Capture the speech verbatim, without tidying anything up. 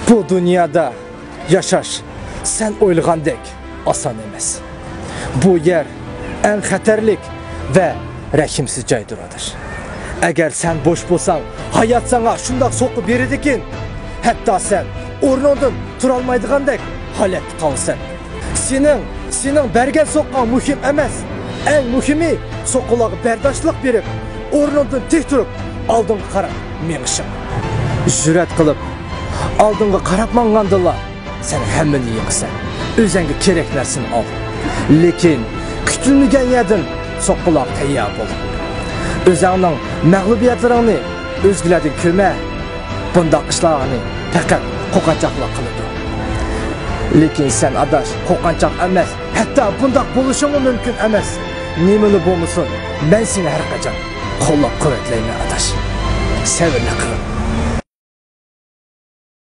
بۇ دۇنيادا ياشاش سەن ئويلىغاندەك ئاسان ئەمەس. بۇ يەر ئەڭ خەتەرلىك ۋە رەھىمسىز جايدۇر، ئاداش. ئەگەر سەن بوش بولساڭ، ھايات ساڭا شۇنداق سوقۇپ بېرىدىكىن، ھەتتا سەن ئورنۇڭدىن تۇرالمايدىغاندەك ھالەتتە قالىسەن. سېنىڭ، سېنىڭ بەرگەن سوققاڭ مۇھىم ئەمەس. ئەڭ مۇھىمى، سوققىلارغا بەرداشلىق بېرىپ، ئورنۇڭدىن تىك تۇرۇپ، ئالدىڭغا قاراپ مېڭىشىڭ. جۈرئەت قىلىپ، ئالدىڭغا قاراپ ماڭغاندىلا، سەن ھەممىنى يېڭىسەن. ئۆزەڭگە كېرەك نەرسىنى ئال. لېكىن كۈتۈلمىگەن يەردىن سوققىلارغا تەييار بول. ئۆزەڭنىڭ مەغلۇبىيەتلىرىڭنى ئۆزگىلەردىن كۆرمە. بۇنداق ئىشلارنى پەقەت قورققانچاقلار قىلىدۇ. لېكىن سەن، ئاداش، قورققانچاق ئەمەس، ھەتتا بۇنداق بولۇشۇڭمۇ مۇمكىن ئەمەس. نېمىلا بولمىسۇن، مەن سېنى ھەر قاچان قوللاپ قۇۋۋەتلەيمەن، ئاداش. سەۋرلىك قىل.